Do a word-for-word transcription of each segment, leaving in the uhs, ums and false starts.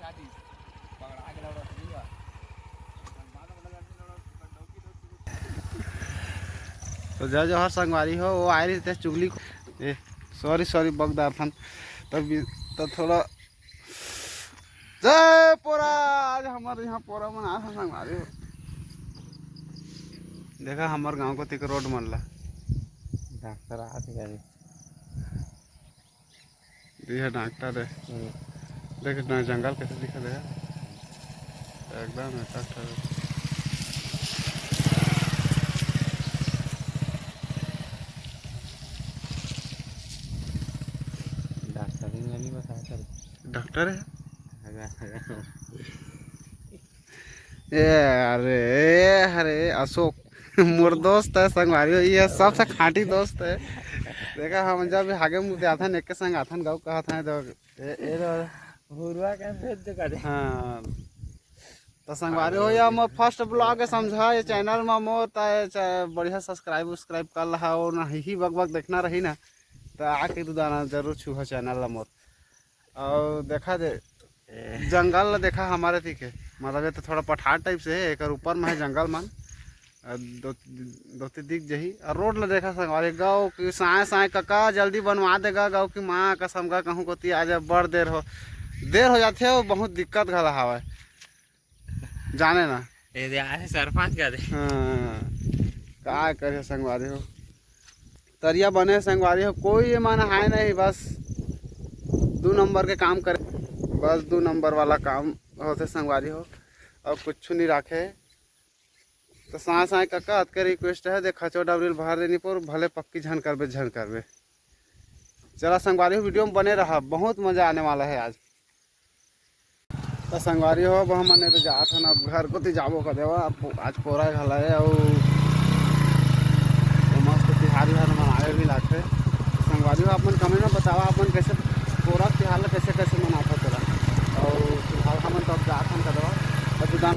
तो जय जोहार संगवारी हो, वो आए रहिस ते चुगली, ए, सॉरी सॉरी, बगदार थन, तब तो थोड़ा जय पोरा। आज हमर यहाँ पोरा मनात हे संगवारी हो। देखा हमर गांव कोती के रोड मन ला। डॉक्टर आत हे गाड़ी। ये डॉक्टर हे। हम्म। देख ना जंगल कैसे दिखत हे। एकदम हे डॉक्टर। डॉक्टर ही नहीं बता कर। डॉक्टर हे। हगा, हगा। ए, अरे, ए, अरे, अशोक, मोर दोस्त हे संगवारी हो, ये सबसे खांटी दोस्त हे। देखा, हम जब भी हागे मुते आथन, एके संग आथन, गऊ कहत हन, तो ए, ए, रो, भुरवा के भेज दे करे। हाँ। तो संगवारी हो, या मोर first vlog हे, समझा, ये channel में मोर, त ये च-, बढ़िया subscribe, subscribe कर लहा, और ना ही बक बक देखना रही ना, तो आके दू दाना जरूर छुहा channel ला मोर। और देखा दे, ए। जंगल ला देखा हमारे तीके, मतलब ये तो थोड़ा पठार type से हे, एकर ऊपर में हे जंगल मन, अ, दो, दो तीन दिख जही। और रोड ला देखा संगवारी, गऊ की साय साय कका जल्दी बनवा देगा, गऊ की माँ कसम का कहूँ कोती आज अब बड़ देर हो, देर हो जाथे और बहुत दिक्कत घला हावय, जाने ना। ये दे आए सरपंच का दे। हाँ, का करे संगवारी हो। तरिया बने संगवारी हो, कोई ये मन हाय नहीं, बस दू नंबर के काम करे, बस दू नंबर वाला काम होथे संगवारी हो, और कुछ नहीं राखे। तो साय साय कका, अतके request हे, देख खचो डबरी ल भर देनी पर भले पक्की झन करबे, झन करबे। चला संगवारी हो, video में बने रहा, बहुत मजा आने वाला हे आज। तो संगवारी हो, अब हमन नहीं तो जात हन, अब घर कोती जाबो कर देवा। अब आज पोरा घला हे, अउ मस्त तिहार विहार मनावे भी लागथे। तो संगवारी हो, आप मन comment में बतावा, आप मन कैसे पोरा तिहार ला कैसे कैसे मनाथव तेला। अउ फिलहाल हमन तो अब जात हन कर देवा, अब दुकान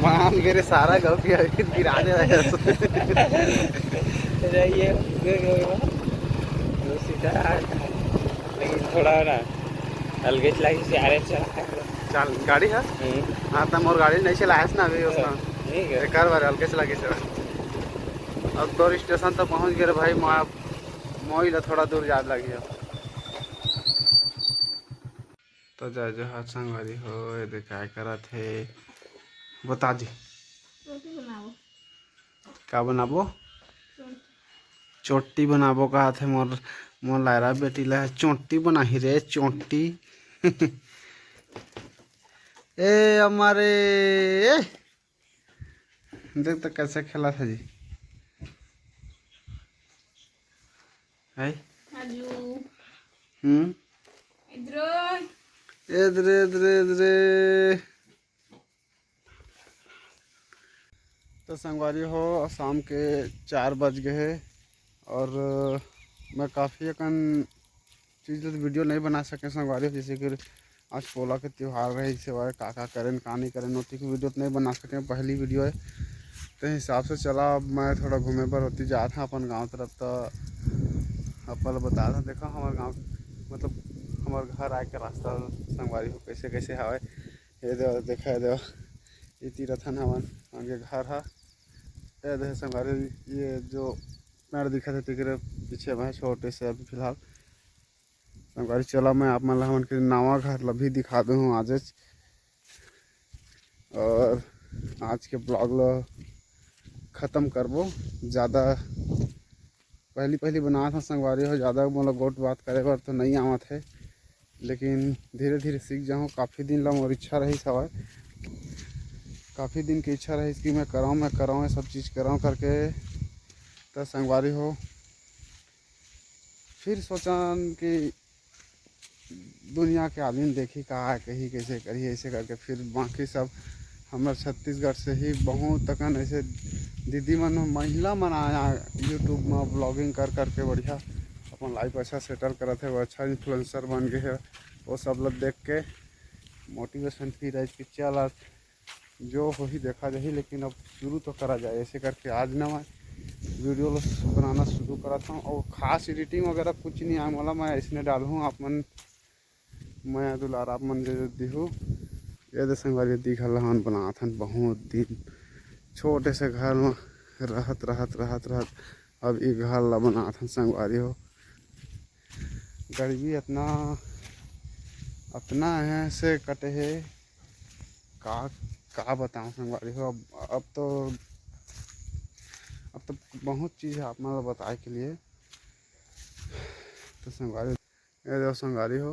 मान गे रे, सारा गऊ के अभी गिरा दे रहे हैं। अरे ये देख लो, दो सीधा, लेकिन थोड़ा ना अलगे चला के आ रहे, चला। चल, गाड़ी हे? हम्म। हाँ, त मोर गाड़ी नहीं चलायस ना अभी उसने। ठीक है। एकर बार अलगे चला के चला। अब तोर स्टेशन तक पहुँच गए रे भाई, मैं मोई ला थोड़ा दूर जाए लगी अब। तो जय जोहार संगवारी हो, ये दे काय करत हे, बता जी। रोटी बनाओ। का बनाबो? रोटी। चोटी बनाबो कहत हे मोर, मोर लायरा बेटी ला चोटी बनाही रे, चोटी। ए अम्मा रे, ए। देख तो कैसे खेलत हे जी। है? आजू। हम्म। इधरो। इधरे, इधरे, इधरे। तो संगवारी हो, शाम के चार बज गए हे और मैं काफ़ी अकन चीज़ ला तो video नहीं बना सके संगवारी हो, जैसे कि आज पोला के त्योहार रहे, इसे बारे का का करें, का नहीं करें, ओती के video तो नहीं बना सके, पहली video हे। तो हिसाब से चला, अब मैं थोड़ा घूमे बर ओती जात हूँ अपन गांव तरफ, तो अपन ला बता था, देखो हमारे गांव, मतलब हमारे घर आए के रास्ता संगवारी हो कैसे कैसे हवे। ये दे, देखा दे, ये तीरथन हवन, उनके घर हा। ये दे संगवारी, ये जो पेड़ दिखत हे, तेकरे पीछे में छोटे से अभी फिलहाल। संगवारी, चला मैं आप मन ला हमन के नवा घर ला भी दिखा दूँ आजच। और आज के vlog ला खत्म करबो। ज़्यादा पहली पहली बनात हँव संगवारी हो, ज़्यादा मोला गोठ बात करे बर तो नहीं आवत हे, लेकिन धीरे धीरे सीख जाहूँ। काफ़ी दिन ला मोर इच्छा रहिस हवय, काफ़ी दिन के इच्छा रहिस कि मैं करौं, मैं करौं, ये सब चीज़ करौं करके। त संगवारी हो, फिर सोचन कि दुनिया के आदमी देखी का कही, कैसे करी, ऐसे करके फिर बाकी सब हमर छत्तीसगढ़ से ही बहुत अकन ऐसे दीदी मन, महिला मन आया YouTube में vlogging कर करके बढ़िया अपन life अच्छा settle करत हे, वो अच्छा influencer बन गए हे। वो सब लोग देख के मोटिवेशन फील रहे कि चल आज जो होही देखा जाही, लेकिन अब शुरू तो करा जाए। ऐसे करके आज ना मैं वीडियो ल बनाना शुरू करत हूँ और खास एडिटिंग वगैरह कुछ नहीं आए मोला, मैं ऐसने डालहूँ। आप मन मया दुलार आप मन दे दिहू। ये दे संगवारी, दी घर ला हमन बनात हन बहुत दिन, छोटे से घर में रहत रहत रहत रहत अब ई घर ला बनात हन संगवारी हो। गर्मी अतना अतना है से कटे हे, का का बताऊँ संगवारी हो। अब अब तो अब तो बहुत चीज़ है आप मन ला बताए के लिए। तो संगवारी, ये दो संगवारी हो,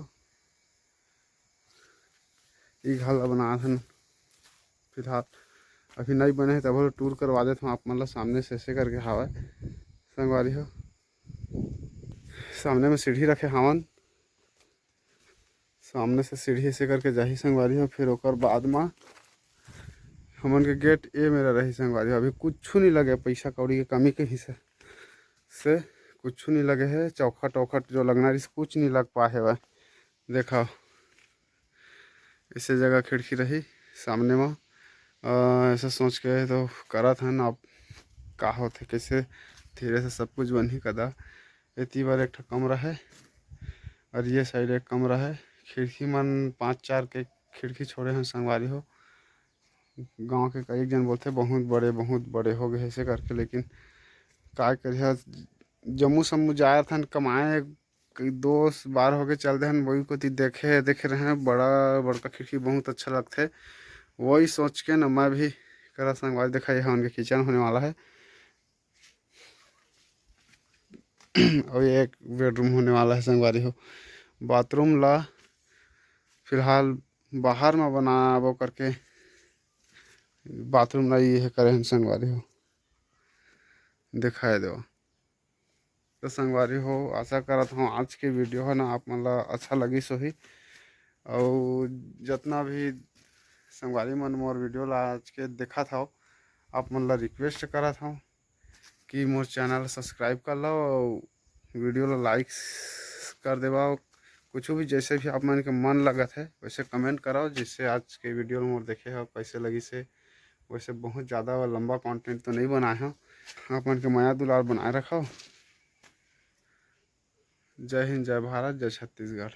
ई घर ला बनात हन। फिलहाल अभी नहीं बने है, तब टूर करवा देत हूँ आप मन ला। सामने से ऐसे करके हावय संगवारी हो, सामने में सीढ़ी रखे हावन। सामने से सीढ़ी ऐसे करके जाही संगवारी हो। फिर ओकर बाद मा हमन के गेट ए मेरा रही संगवारी हो। अभी कुछ नहीं लगे, पैसा कौड़ी के कमी के हिसाब से कुछ नहीं लगे है। चौखट औखट जो लगना रही, कुछ नहीं लग पाए है। देखा, ऐसे जगह खिड़की रही सामने में। अ, ऐसा सोच के तो करत हन, अब का होथे, कैसे धीरे से सब कुछ बनही कदा। एती बर एक ठो कमरा है और ये साइड एक कमरा है। खिड़की मन पाँच चार के खिड़की छोड़े हन संगवारी हो। गांव के कई जन बोलथे बहुत बड़े, बहुत बड़े हो गए ऐसे करके, लेकिन काय करिहा, जम्मू सम्मू जाए थन कमाए, कई दोस्त बार होके चल दे हन, वही कोती देखे देखे रहे, बड़ा बड़का खिड़की बहुत अच्छा लगथे। वही सोच के न मैं भी करा संगवारी, देखा ये उनके किचन होने वाला है। और ये एक बेडरूम होने वाला है संगवारी हो। बाथरूम ला फिलहाल बाहर में बनाबो करके बाथरूम ला ये करे हन संगवारी हो, दिखाए दो। तो संगवारी हो, आशा करत हूँ आज के वीडियो है ना आप मन ला अच्छा लगिस होही। और जितना भी संगवारी मन मोर वीडियो ला आज के देखत हव, आप मन ला रिक्वेस्ट करत हूँ कि मोर चैनल सब्सक्राइब कर लो, वीडियो ला लाइक कर देवा। कुछ भी जैसे भी आप मन के मन लगत है वैसे कमेंट करो। जैसे आज के वीडियो मोर देखे हो कैसे लगिस हे, वैसे बहुत ज़्यादा लंबा कंटेंट तो नहीं बनाए हो। आप मन के मया दुलार बनाए रखो। जय हिंद, जय भारत, जय छत्तीसगढ़।